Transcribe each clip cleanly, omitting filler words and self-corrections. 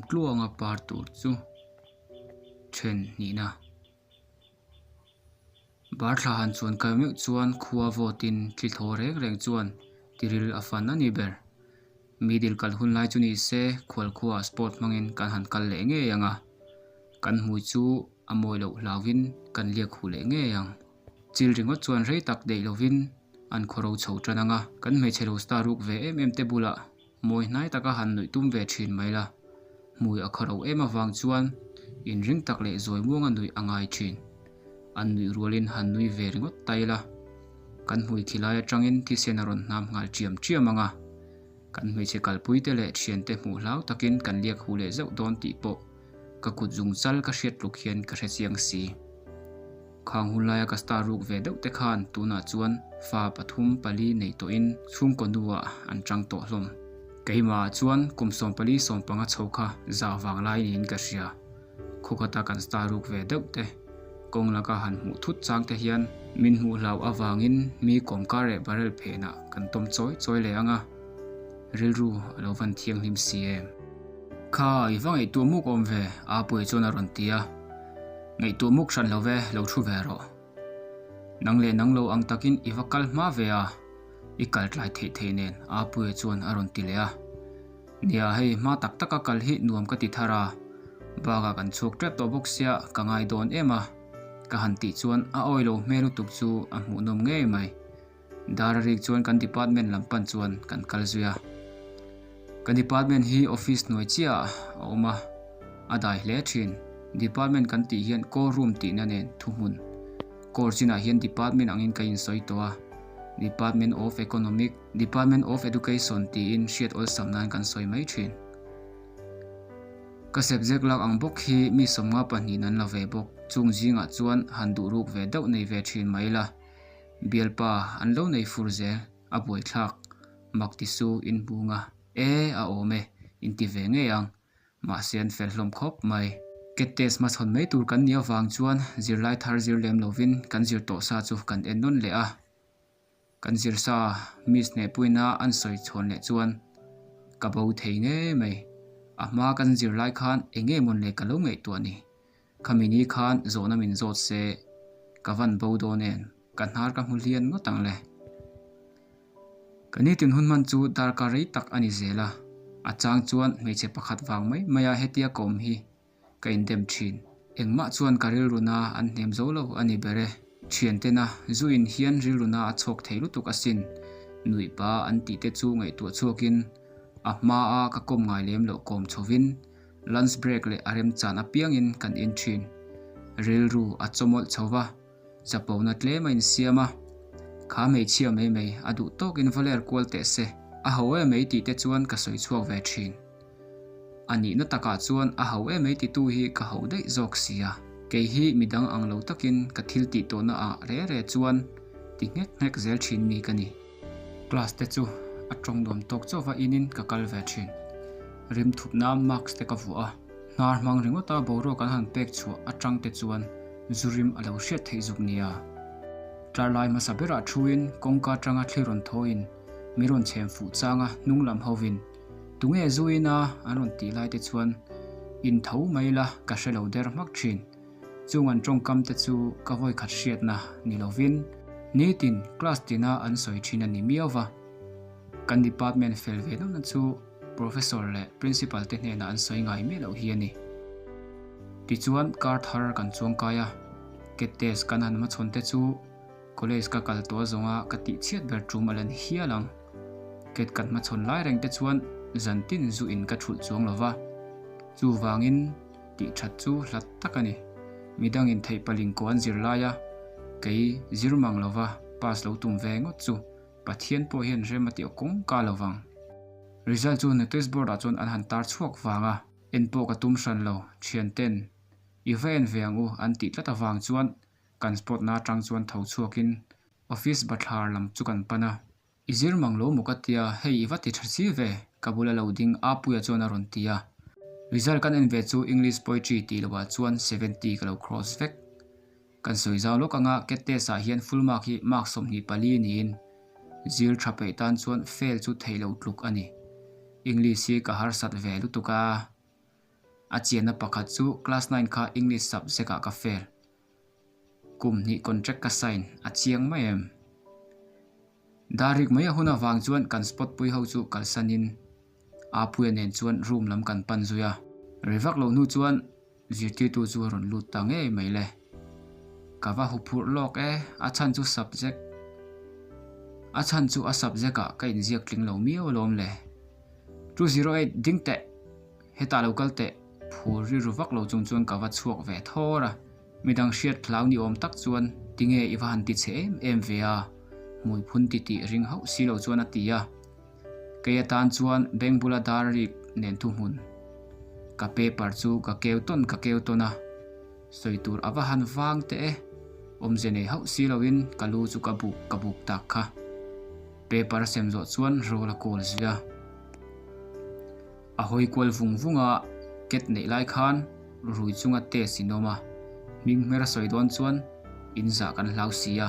Lamtluanga par tur chu then hnihna. Bar thla han chuan kai meuh chuan khua vawtin thli thaw reng reng chuan tiril a fan a ni ber. Mi dil kal hun lai chu ni se khualkhuaah sport hmangin kan han kal leh ngei ang a, kan hmui chu a mawi loh hlauhin kan liak huh leh ngei ang. Chil ringawt chuan rei tak deih lovin an khawro chho tan ang a, kan hmeichhe lo star ruk ve em em te bulah mawi hnai taka han nuih tum ve thin mai la, hmui a khawro em avang chuan inring tak leh zawi muanga nuih a ngai thin. An nuih rualin han nui ve ringawt ta ila, kan hmui khi lai atangin thisen a rawn hnam nghal chiam chiam ang a, kan hmeichhe kalpuite leh thiante hmuh hlau takin kan liak huh leh zauh dawn tih pawh ka kut zung chal ka hriat tluk hian ka hre chiang si. Khang hun laia ka star ruk ve deuh te khan tunah chuan fa pathum pali nei tawhin chhungkaw nuah an chang tawh hlawm. Keimahah chuan kum 14 15 chho kha zah vang lai niin ka hria. Khawkhata kan star ruk ve deuh te kawng laka han hmuh thut chang te hian min hmuh hlau avangin mi kawmkar leh barrel phenah kan tawm chawi chawi leh ang a, rilru a lo van thianghlim si em. Kha i va ngaihtuah muk awm ve Apuia chuan a rawn ti a. Ngaihtuah muk hran lo ve, lo thu ve rawh. Nang leh nang lo ang takin i va kal hma ve a, i kal tlai theih theih nen Apuia chuan a rawn ti leh a. Nia hei hma tak taka kal hi nuam ka ti thar a, bakah kan chhuak tep tawh bawk sia ka ngai dawn em a, ka han tih chuan a awi lo hmel lutuk chu a hmuhnawm ngei mai. Dar a rik chuan kan department lam pan chuan kan kal zui a. Kan department hi office hnuai chiah ah a awm a, a dai hle thin. Department kan tih hian core room tihna nen thuhmun. Core chinah hian department angin ka insawi tawh a, Department of Economic, Department of Education tiin hriat awlsam nan kan sawi mai thin. Ka subject lak ang bawk hi mi 52 an la ve bawk, chung zingah chuan han duh ruk ve deuh nei ve thin mai la. Bialpa an lo nei fur zel, a buaithlak, mak ti su in bung a, e a awm e, in ti ve ngei ang, mahse an fel hlawm khawp mai. Cat test hmachhawn mai tur kan nih avang chuan zirlai thar zir lem lovin kan zir tawh sa chu kan en nawn leh a, kan zir sa miss hnehpuina an sawi chhawn leh chuan ka bo thei ngei mai, a hma kan zirlai khan eng nge mawn le ka lo ngaihtuah ni. Khami ni khan zawhna min zawt se ka van bo dawn em? Ka hnar ka hmu hlian ngawt ang le. Ka nitin hun hman chu darkar rei tak a ni zel a, a chang chuan hmeichhe pakhat vang mai mai a hetia ka awm hi ka indem thin. Engmah chuan ka rilruna an hnem zo lo a ni ber e. Thiantena zu in hian rilruna a chhawk thei lutuk asin, nuih pa an tih te chu ngaihtuah chhuakin a hmaa ka kawm ngai lem loh kawm chhovin Lunch break leh a remchan apiangin kan in thin. Rilru a chawmawlh chho va, chapona tlem a insiam a. Kha hmeichhia mai mai a duh tawkin va ler kual teh se, a ho em mai tih te chuan ka sawi chhuak ve thin. A nihna takah chuan a ho em mai titu hi ka ho daih zawk sia. Kei hi midang ang lo takin ka thil tih tawhna ah re re chuan ti nghek nghek zel thin mi ka ni. Class te chu a tawng nuam tawk chauh va inin ka kal ve thin. Rim thup nan mask te ka vuah a, hnar hmang ringawta boruak an han pek chhuah atang te chuan zu rim a lo hriat theih zuk nia. Tlar lai hmasa berah thuin kawngka atanga thli rawn thawiin mi rawn chhem fuh changa hnung lam hovin tunge zu ina an rawn tih lai te chuan in tho mai la ka hre lo der hmak thin. Chung an tawngkam te chu ka vawi khat hriatna ni lovin nitin class tina an sawi thin a ni miau va. Kan department fel ve deuhna chu Professor leh Principal te hnenah an sawi ngai miah loh hi a ni. Tichuan kar thar kan chuang kai a, cat test kan han hmachhawn te chu college ka kal tawh zawnga ka tih chhiat ber tum a la ni hial ang. Cat kan hmachhawn lai reng te chuan zantin zu in ka thulh chuang lo va, chuvangin tih that chu hlat tak a ni. Midangin theih paling ko an zir lai a, kei zir mang lo va pass lo tum ve ngawt chu Pathian pawh hian rem a tih kawngka lo vang. Result chu notice board ah chuan an han tar chhuak vang a, en pawh ka tum hran lo, thian ten i va en ve ang u an tih tlat avang chuan kan spot na atang chuan tho chhuak in office bathlar lam chu kan pan a. I zir mang lo maw ka tia, hei i va ti tha si ve, ka bula lo ding Apuia chuan a rawn ti a. Result kan en ve chu English poetry tih loh ah chuan 70 ka lo cross vek. Kan sawi zau lawk anga cat test ah hian full mark hi mark 24 niin zir tha peih tan chuan fail chu theih loh tluk a ni. English hi ka harsat ve lutuk a. A chianna pakhat chu class nine kha English subject ah ka fail. Kum hnih contract ka sign a chiang mai em? Dar rik mai a hun avang chuan kan spot pui ho chu kalsanin Apuia nen chuan room lam kan pan zui a. Rei vak lo hnu chuan zirtirtu chu a rawn lut ta ngei mai le. Ka va huphurh lawk e, a chhan chu subject a chhan chu a subject ah ka inziak tling lo miau alawm le. 208 ding teh! Hetah lo kal teh, phur rilru vak lo chung chuan ka va chhuak ve thawr a. Midang hriat hlau ni awm tak chuan tinge i va han ti chhe em em ve a, hmui phun ti tih ring hauh si lo chuan a ti a. Kei atan chuan beng bula dar rik nen thuhmun ka paper chu ka keu tawn ka keu tawn a, sawi tur a va han vang teh e, awmze nei hauh si loin ka lu chu ka buk ka buk tak kha. Paper a sem zawh chuan roll a kawl zui a. A hawi kual vung vung a, ket neih lai khan rui chunga test in awm a, hming hmer a sawi dawn chuan in zah kan hlau si a,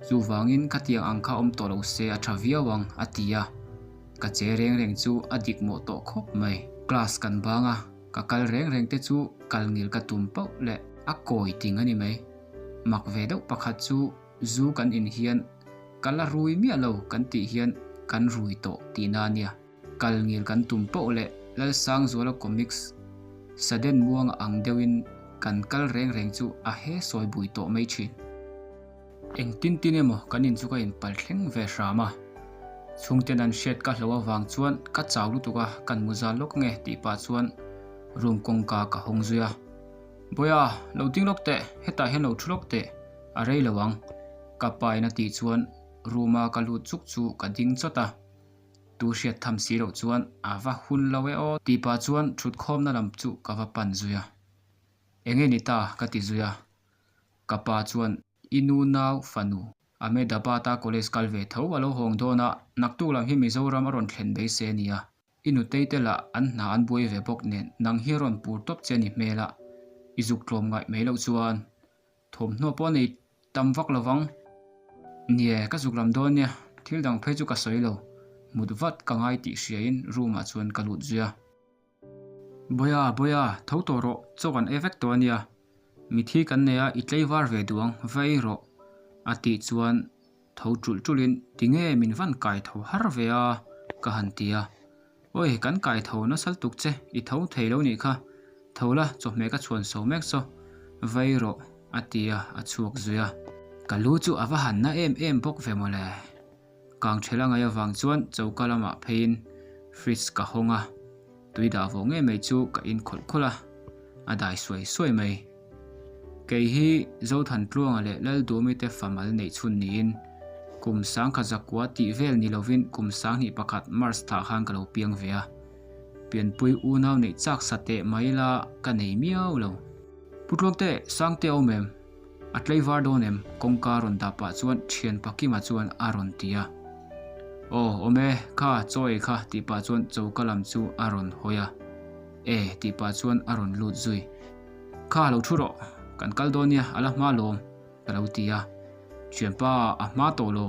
chuvangin khatiang ang kha awm tawh lo se a tha viau ang a ti a, ka che reng reng chu a dik mawh tawh khawp mai. Class kan bang a, ka kal reng reng te chu kal ngil ka tum pauh leh a kawi ting a ni mai. Mak ve deuh pakhat chu zu kan in hian ka la rui miah lo kan tih hian kan rui tawh tihna a nia. Kal ngil kan tum poh leh Lalsangzuala Comics Sudden muanga ang deuhin kan kal reng reng chu a he sawi bui tawh mai thin. Eng tin tin emaw kan in chu ka inpal thleng ve hram a, chhungten an hriat ka hlo avang chuan ka chau lutuk a, kan mu zal lawk ange tih pah chuan room kawngka ka hawng zui a. Bawiha, lo ding lawk teh, hetah hian lo thu lawk teh, a rei lo ang ka pa in a tih chuan room a ka lut chuk chu ka ding chawt a. Tu hriat tham si loh chuan a va hun lo e aw tih pah chuan thutkhawmna lam chu ka va pan zui a. Enge ni ta ka ti zui a. Ka pa chuan i nu nau fanu Ahmedabad-a college kal ve tho a lo hawng dawn a, naktuk lam hi Mizoram a rawn thlen beisei a nia. I nutei te lah an hna an buai ve bawk nen nang hi a rawn pur tawp che ni hmel a, i zuk tlawm ngaih mai loh chuan Thawmhnaw pawh nei tam vak lo vang. Nie, ka zuk lam dawn nia, thil dang phei chu ka sawi lo. Mut vat ka ngai tih hriain room ah chuan ka lut zui a. Bawiha, Bawiha, tho tawh rawh, chaw kan ei vek tawh a nia. Mithi kan nei a, i tleivar ve duh ang, va ei rawh, a tih chuan Tho ṭulh ṭulhin, Tinge min van kai tho har ve a? ka han ti a. Awi, kan kai tho nasal tuk che, i tho thei lo nih kha. Tho la, chawhmeh ka chhuan so mek saw, vai rawh, a ti a, a chhuak zui a. Ka lu chu a va han na em em bawk ve mawle. Kangṭhela ngaih avang chuan choka lamah pheiin fridge ka hawng a. Tui dah vawh ngei mai chu ka in khawlh khawlh a, a dai suai suai mai. Kei hi Zothantluanga leh Lalduhmi te famal neih chhun niin kum sangkhat zakua tih vel ni lovin kum sanghnih pakhat March thah khan ka lo piang ve a. Pianpui unau neih chak sa teh mai la ka nei miau lo. Pu Tluangte, Sangte a awm em? A tlaivar dawn em? Kawngka rawn dah pah chuan thian Pakima chuan a rawn ti a. Aw, awm e, kha, chaw ei kha tih pah chuan choka lam chu a rawn hawi a. E tih pah chuan a rawn lut zui. Kha lo thu rawh, kan kal dawn nia, a la hma lawm, ka lo ti a. Thianpa, a hma tawh lo.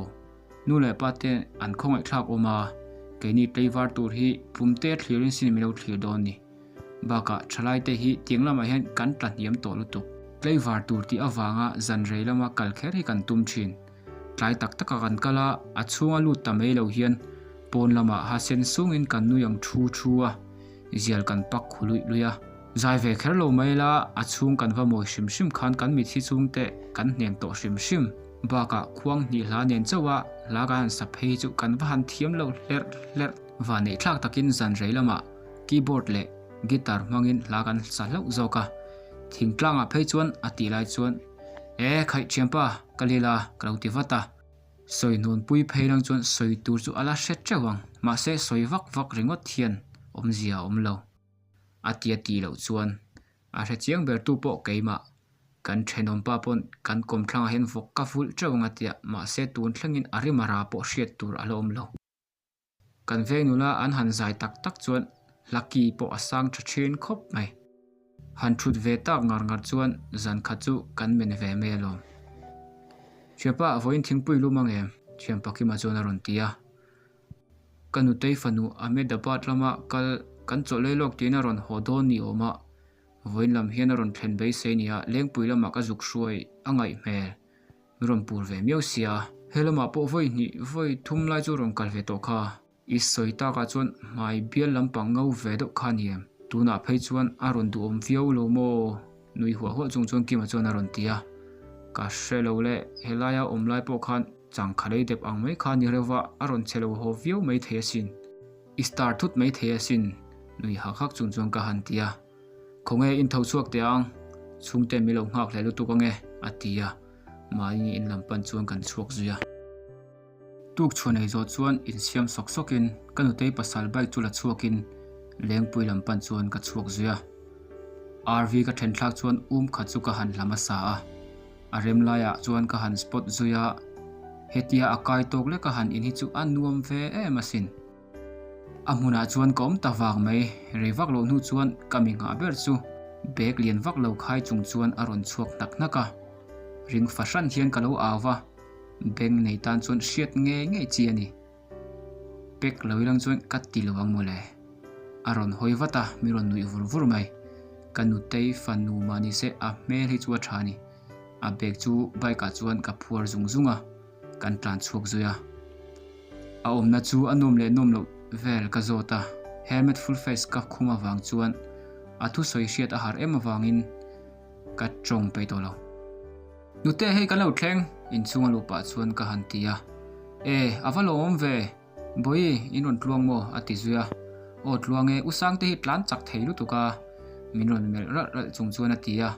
Nu leh pa te an khawngaihthlak awm a, keini tlaivar tur hi pumte thlirin sin min lo thlir dawn ni. Bakah thalai te hi tiang lamah hian kan tla hniam tawh lutuk. Tlaivar tur tih avanga zan rei lama kal kher hi kan tum thin. Tlai tak taka kan kal a, a chhunga lut ta mai lo hian pawn lamah ha sen sungin kan nui ang thu thu a, zial kan pak khu luih luih a. Zai ve kher lo mai la, a chhung kan va mawi hrim hrim khan kan mitthi chhungte kan hnem tawh hrim hrim. Bakah khuang hnih hla nen chauh a hla kan han sa phei chu kan va han thiam lo hlerh hlerh. Vaneihthlak takin zan rei lamah keyboard leh guitar hmangin hla kan sa hlauh zawk a, thingtlangah phei chuan a tih lai chuan E khaih thianpa ka lil a ka lo ti vat a, sawi hnawnpui phei lang chuan sawi tur chu a la hre teuh ang, mahse sawi vak vak ringawt hian awmzia a awm lo a ti a tih loh chuan a hre chiang ber tu pawh keimah kan thenawmpa pawn kan kawmthlangah hian vawk ka vulh teuh ang a tia mahse tun thlengin a rimara pawh hriat tur a la awm lo. Kan veng nula an han zai tak tak chuan hla ki pawh a sang tha thin khawp mai. Han thut ve tak ngar ngar chuan zan khat chu kan men ve mai alawm. Thianpa vawiin thingpui lum ang em? Thianpa Kima chuan a rawn ti a. Ka nutei fanu Ahmedabad lama kal kan chawlh lei lawk tiin a rawn haw dawn ni awm a. Vawiin lam hian a rawn thlen beisei nia Lengpui lamah ka zuk hruai a ngaih hmel. Min rawn pur ve miau sia. He lamah pawh vawi hnih vawi thum lai chu rawn kal ve tawh kha. I sawi takah chuan hmai bial lampang ngo ve deuh kha ni em? Tunah phei chuan a rawn duhawm viau lo maw? Nui huah huah chung chuan Kima chuan a rawn ti a. Ka hre lo le, helaia awm lai pawh khan changkha lei dep ang mai kha ni reuh va, a rawn che lo haw viau mai thei asin. I star thut mai thei asin, nui hak hak chung chuan ka han ti a. Khawnge in tho chhuak teh ang, chhungte min lo nghak hle lutuk ange, a ti a. Mahni in lam pan chuan kan chhuak zui a. Tuk chhuan ei zawh chuan insiam sawk sawkin ka nutei pasal bike chu la chhuakin Lengpui lam pan chuan ka chhuak zui a. RV ka then thlak chuan um khat chu ka han hla hmasa a, a rem laiah chuan ka han spot zui a, hetia a kai tawk lek a han in hi chu a nuam ve em asin. A hmunah chuan ka awm ta vang mai, rei vak loh hnu chuan ka mi nghah ber chu bag lian vak lo khai chung chuan a rawn chhuak hnak hnak a, ring fahran hian ka lo au va. Beng nei tan chuan hriat ngei ngei chi a ni. Pek lo ilang chuan ka ti lo ang mawle. A rawn hawi vat a, min rawn nuih vur vur mai. Ka nutei fanu mah ni se a hmel hi chu a tha a ni. A bag chu bike ah chuan ka phuar zung zung a, kan tlan chhuak zui a. A awmna chu a nawm leh nawm loh vel ka zawt a, helmet full face ka khum avang chuan a thusawi hriat a har em avangin ka tawng peih tawh lo. Nute hei kan lo thleng, inchhung a luh pah chuan ka han ti a. E, a va lawmawm ve, Bawihi, in rawn tluang maw? a ti zui a. Aw tluang e, u Sangte hi tlan chak thei lutuk a, min rawn melh ralh ralh chung chuan a ti a.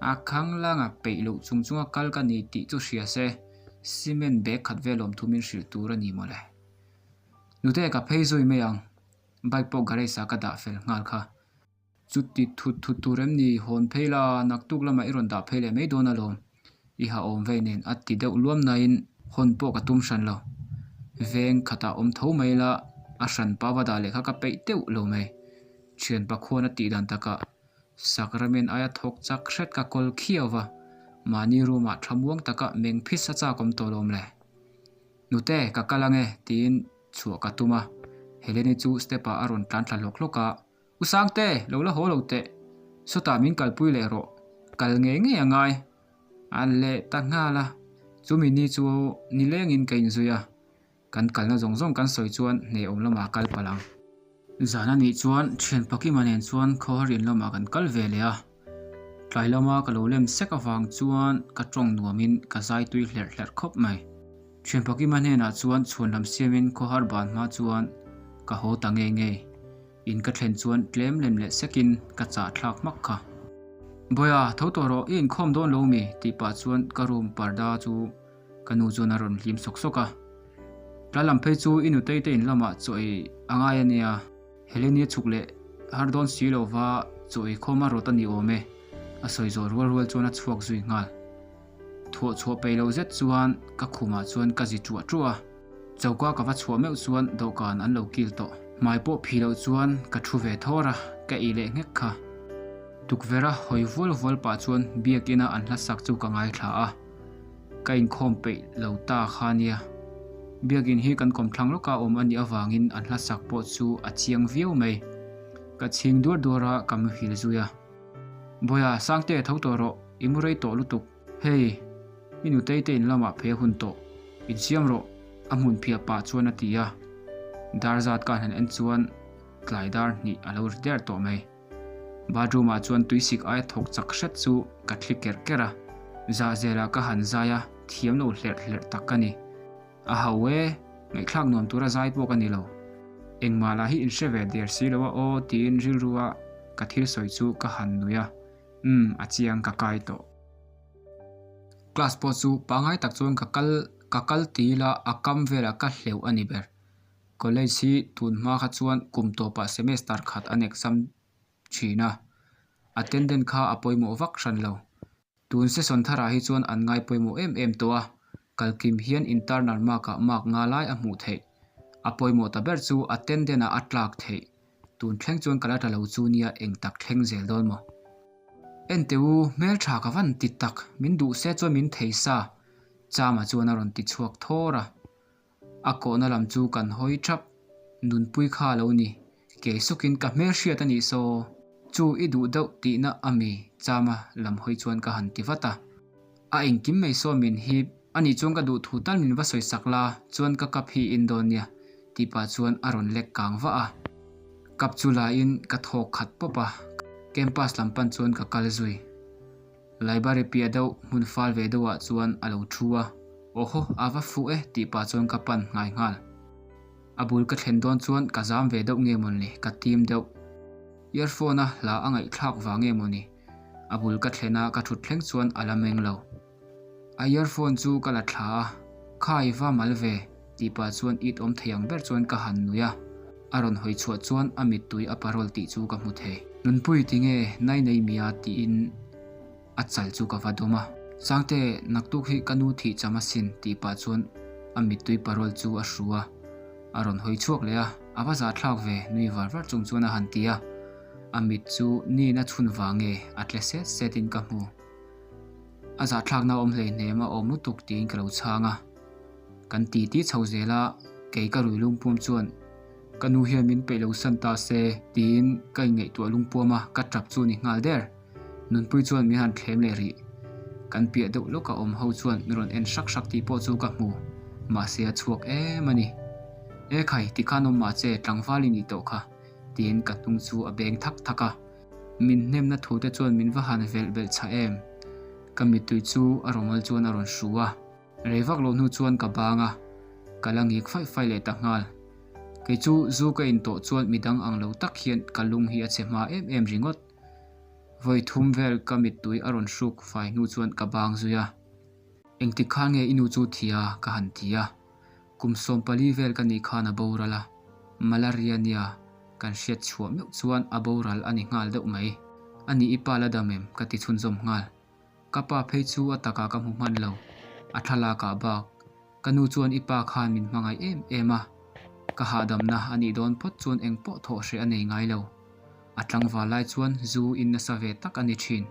A khanglanga peih loh chung chunga kal ka ni tih chu hria se, cement bag khat vel awm thu min hrilh tur a ni mawle. Nute ka phei zui mai ang, bike pawh garage ah ka dah fel nghal kha. Chuti thut thut tur em ni? Hawn phei la, naktuk lamah i rawn dah phei leh mai dawn alawm. I ha awm vei nen a ti deuh luam nain hawn pawh ka tum hran lo. Veng khatah awm tho mai la, a hran pa va dah leh kha ka peih deuh lo mai. Thianpa khuan a tih dan takah Sakramen aia thawk chak hret ka kawl khiau va, mahni room ah tha muang taka meng phis a chak awm tawh lawm le. Nute, ka kal ange tiin chhuah ka tum a, Heleni chu step ah a rawn tlan thla hlawk hlawk a. U Sangte, lo la haw lo teh. Sawtah min kalpui leh rawh. Kal ngei ngei a ngai. A leh ta nghal a. Chumi ni chu nilengin ka inzui a. Kan kalna zawng zawng kan sawi chuan hnehawm lamah kal palh ang. Zan a nih chuan thian Pakima nen chuan khawharin lamah kan kal ve leh a. Tlai lama ka lo lem sek avang chuan ka tawng nuamin ka zai tui hlerh hlerh khawp mai. Thian Pakima hnenah chuan chhuan lam siamin khawhar ban hma chuan ka haw ta ngei ngei. In ka thlen chuan tlem lem leh sekin ka chah thlak hmak kha. Bawiha, tho tawh rawh, i inkhawm dawn lo mi? tih pah chuan ka room parda chu ka nu chuan a rawn hlim sawk sawk a. Tlai lam phei chu i nutei te in lamah chaw ei a ngai a nia, Heleni a chhuk leh har dawn si lo va chaw ei khawm a rawt a ni awm e, a sawi zawh rual rual chuan a chhuak zui nghal. Thuah chhuah peih lo zet chuan ka khumah chuan ka zi ṭuah ṭuah a. Choka ka va chhuah meuh chuan dawhkan an lo kil tawh. Hmai pawh phi loh chuan ka thu ve thawr a, ka ei leh nghek kha. Tukverh a hawi vual vual pah chuan biakina an hla sak chu ka ngaithla a, ka inkhawm peih lo ta kha nia. Biakin hi kan kawmthlang lawka awm a nih avangin an hla sak pawh chu a chiang viau mai. Ka chhing duar duar a, ka muhil zui a. Bawiha, Sangte tho tawh rawh, i mu rei tawh lutuk. Hei, i nutei te in lamah phei a hun tawh, insiam rawh, a hmun phiah pah chuan a ti a. Dar zat ka han en chuan tlai dar hnih a lo ri der tawh mai. Bathroom ah chuan tuisik aia thawk chak hret chu ka thli kerh kerh a, zah zelah ka han zai a, thiam lo hlerh hlerh tak ka ni. A ho e, ngaihthlak nuam tura zai pawh ka ni lo. Engmah lah hi in hre ve der si lo a aw tiin rilru a ka thil sawi chu ka han nui a. Umm, a chiang ka kai tawh. Class pawh chu pangai tak chuan ka kal ka kal ti ila a kam velah ka hleuh a ni ber. College hi tun hma kha chuan kum tawpah semester khat an exam thin a, attendant kha a pawimawh vak hran lo. Tun session tharah hi chuan an ngai pawimawh em em tawh a, kalkim hian internal mark ah mark nga lai a hmuh theih. A pawimawh ta ber chu attendant ah a tlak theih. Tun thleng chuan ka la tla lo chu nia eng tak thleng zel dawn maw? Enteh u, hmeltha ka van ti tak, min duh se chuan min thei sa, Chama chuan a rawn ti chhuak thawr a. A kawhna lam chu kan hawi thap, Nunpui kha a lo ni, kei sukin ka hmelhriat a nih saw. Chu i duh deuh tihna a mi Chama lam hawi chuan ka han ti vat a. A engkim mai saw min hip a nih chuan ka duh thu tal min va sawi sak la chuan ka cup hi in dawn nia tih pah chuan a rawn lek kang vah a. Cup chu la in ka thawk khat pawp a, campus lam pan chuan ka kal zui. Library piah deuh hmun fal ve deuhah chuan a lo thu a, Awhaw, a va fuh e tih pah chuan ka pan nghai nghal. A bul ka thlen dawn chuan ka zam ve deuh nge mawni, ka tim deuh. Earphone a hla a ngaihthlak vang nge mawni, a bul ka thlen a ka thut thleng chuan a la meng lo. A earphone chu ka la thla a, Kha i va mal ve, tih pah chuan it awm thei ang ber chuan ka han nui a. A rawn hawi chhuah chuan a mittui a parawl tih chu ka hmu thei. Nunpui tinge nai nei mia tiin a chal chu ka va dawm a. Sangte, naktuk hi ka nu thih cham asin tih pah chuan a mittui parawl chu a hru a. A rawn hawi chhuak leh a, a va zahthlak ve nui var var chung chuan a han ti a. A mit chu niin a chhun vang nge a tle set set in ka hmu. A zahthlakna awm hleihnem a awm lutuk tiin ka lo chhang a. Kan ti ti chho zel a, kei ka rui lungpuam chuan ka nu hian min peih lo san ta se tiin ka inngaihtuah lungpuam a, ka tap chu ni nghal der. Nunpui chuan min han thlem leh rih. Kan piah deuh lawka awm ho chuan min rawn en hrak hrak tih pawh chu ka hmu, mahse a chhuak em a ni. E khai, tikhan awm mah che, tlangval i nih tawh kha, tiin ka hnung chu a beng thak thak a. Min hnemna thu te chuan min va han velh belh chah em? Ka mittui chu a rawmal chuan a rawn hru a. Rei vak loh hnu chuan ka bang a, ka la ngik faih faih leh ta nghal. Kei chu zu ka in tawh chuan midang ang lo tak hian ka lung hi a chhe hma em em ringawt. Vawi thum vel ka mittui a rawn hruk fai hnu chuan ka bang zui a. Engtik khan nge i nu chu thia ka han ti a. Kum 14 vel ka nih khan a boral a, malaria nia kan hriat chhuah meuh chuan a boral a ni nghal deuh mai. A nih i pa la dam em? ka ti chhunzawm nghal. Ka pa phei chu a takah ka hmu hman lo, a thlalakah bak. Ka nu chuan i pa khan min hmangaih em em a, ka hahdamna a nih dawn phawt chuan eng pawh thawh hreh a nei ngai lo. A tlangval lai chuan zu in nasa ve tak a ni thin.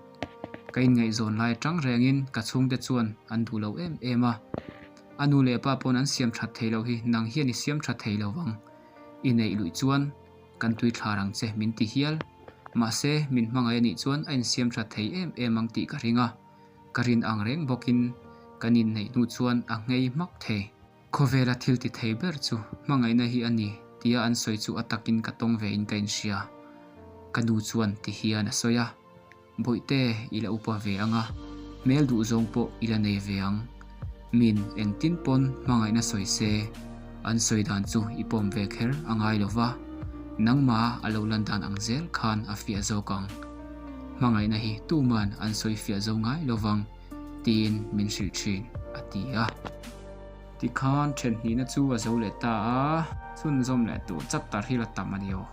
Ka inngaihzawn lai atang rengin ka chhungte chuan an duh lo em em a. A nu leh pa pawn an siam that thei loh hi nang hian i siam tha thei lo vang. I neih luih chuan kan tui thlar ang che min ti hial. Mahse, min hmangaih a nih chuan a insiam tha thei em em ang tih ka ring a. Ka rin ang reng bawkin kan inneih hnu chuan a nghei hmak thei. Khawvela thil ti thei ber chu hmangaihna hi a ni tia an sawi chu a takin ka tawng ve in ka inhria. Ka nu chuan ti hian a sawi a, Bawihte i la upa ve ang a, hmel duh zawng pawh i la nei ve ang. Min engtin pawn hmangaihna sawi se, an sawi dan chu i pawm ve kher a ngai lo va, nangmah a lo lan dan ang zel khan a fiah zawk ang. Hmangaihna hi tuman an sawi fiah zo ngai lo vang. Tiin min hrilh thin, a ti a. Tikhan thenhnihna chu a zo leh ta a. Chhunzawm leh tur chapter hi la tam a ni aw.